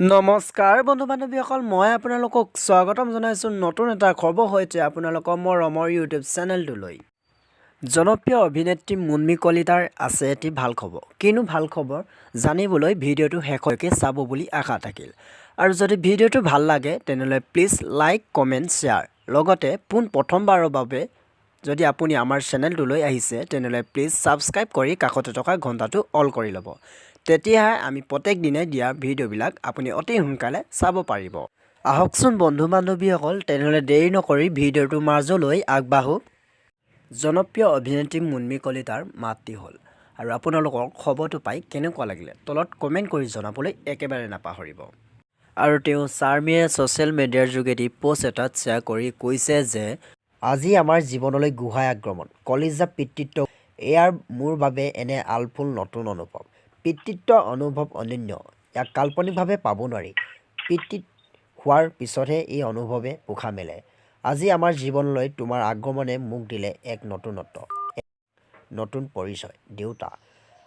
নমস্কাৰ বন্ধু বান্ধৱীসকল, মই আপোনালোকক স্বাগতম জনাইছোঁ নতুন এটা খবৰ সৈতে আপোনালোকৰ মৰমৰ ইউটিউব চেনেলটোলৈ। জনপ্ৰিয় অভিনেত্ৰী মুন্মী কলিতাৰ আছে এটি ভাল খবৰ। কিনো ভাল খবৰ জানিবলৈ ভিডিঅ'টো শেষলৈকে চাব বুলি আশা থাকিল। আৰু যদি ভিডিঅ'টো ভাল লাগে, তেনেহ'লে প্লিজ লাইক, কমেণ্ট, শ্বেয়াৰ। লগতে পোন প্ৰথমবাৰৰ বাবে যদি আপুনি আমাৰ চেনেলটোলৈ আহিছে, তেনেহ'লে প্লিজ ছাবস্ক্ৰাইব কৰি কাষতে থকা ঘণ্টাটো অল কৰি ল'ব। তেতিয়াহে আমি প্ৰত্যেক দিনাই দিয়া ভিডিঅ'বিলাক আপুনি অতি সোনকালে চাব পাৰিব। আহকচোন বন্ধু বান্ধৱীসকল, তেনেহ'লে দেৰি নকৰি ভিডিঅ'টোৰ মাজলৈ আগবাঢ়ো। জনপ্ৰিয় অভিনেত্ৰী মুন্মী কলিতাৰ মাতৃ হ'ল আৰু আপোনালোকৰ খবৰটো পাই কেনেকুৱা লাগিলে তলত কমেণ্ট কৰি জনাবলৈ একেবাৰে নাপাহৰিব। আৰু তেওঁ চাৰ্মিয়ে ছ'চিয়েল মিডিয়াৰ যোগেদি প'ষ্ট এটাত শ্বেয়াৰ কৰি কৈছে যে আজি আমাৰ জীৱনলৈ গোহাঁই আগমন। কলিজা পিতৃত্ব এয়াৰ মোৰ বাবে এনে আলফুল নতুন অনুভৱ। পিতৃত্ব অনুভৱ অনন্য, ইয়াক কাল্পনিকভাৱে পাব নোৱাৰি। পিতৃ হোৱাৰ পিছতহে এই অনুভৱে পোখা মেলে। আজি আমাৰ জীৱনলৈ তোমাৰ আগমনে মোক দিলে এক নতুনত্ব, নতুন পৰিচয়। দেউতা,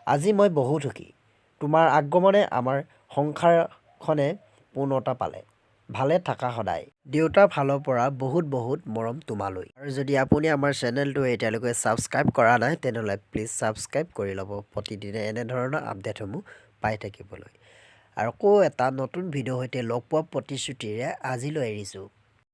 আজি মই বহুত সুখী। তোমাৰ আগমনে আমাৰ সংসাৰখনে পূৰ্ণতা পালে। ভালে থাকা সদায়। দেউতাৰ ফালৰ পৰা বহুত বহুত মৰম তোমালৈ। আৰু যদি আপুনি আমাৰ চেনেলটো এতিয়ালৈকে ছাবস্ক্ৰাইব কৰা নাই, তেনেহ'লে প্লিজ ছাবস্ক্ৰাইব কৰি ল'ব প্ৰতিদিনে এনেধৰণৰ আপডেটসমূহ পাই থাকিবলৈ। আৰু আকৌ এটা নতুন ভিডিঅ'ৰ সৈতে লগ পোৱাৰ প্ৰতিশ্ৰুতিৰে আজিলৈ এৰিছোঁ।